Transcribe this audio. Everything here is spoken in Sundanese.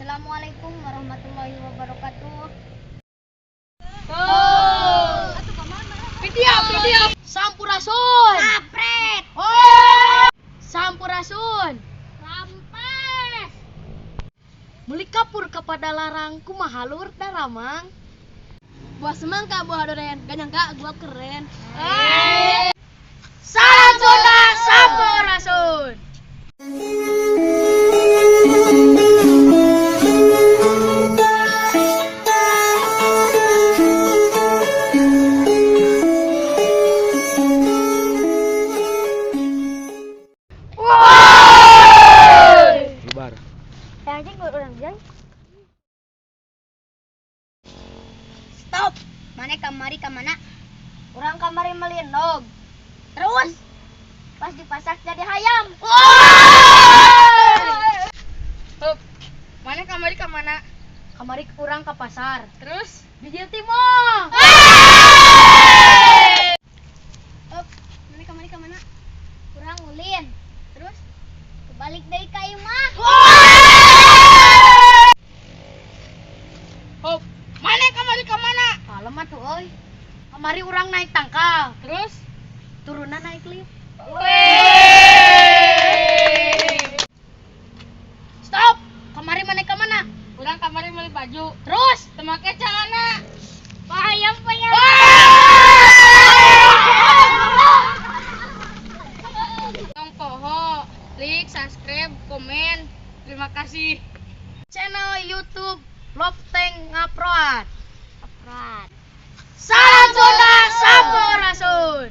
Assalamualaikum warahmatullahi wabarakatuh. Oh. Video, video. Sampurasun. Kapret. Oh. Sampurasun. Rampes. Meuli kapur ka Padalarang kumaha lur daramang. Buah semangka, buah durian. Gak nyangka gua keren. Hey. Salam Sunda, sampurasun. Lubar. Stop. Mana kamari ka mana? Urang kamari meuli endog. Terus pas dipasak jadi hayam. Hup. Mana kamari ka mana? Kamari urang ke pasar. Terus bijil timong. Up, mana kamari ka mana? Urang ulin. Terus kebalik deui ka imah. Hup. Mana kamari ka mana? Kalem atuh euy. Kamari urang naik tangkal. Terus turunan naik lift. Stop. Kamari mana ka mana? Urang kamari meuli baju. Terus teu make celana. Payam payam. Tong poho, like, subscribe, komen. Terima kasih. Channel YouTube Love Tank Ngaproat. Kapret. Salam Sunda, sampurasun.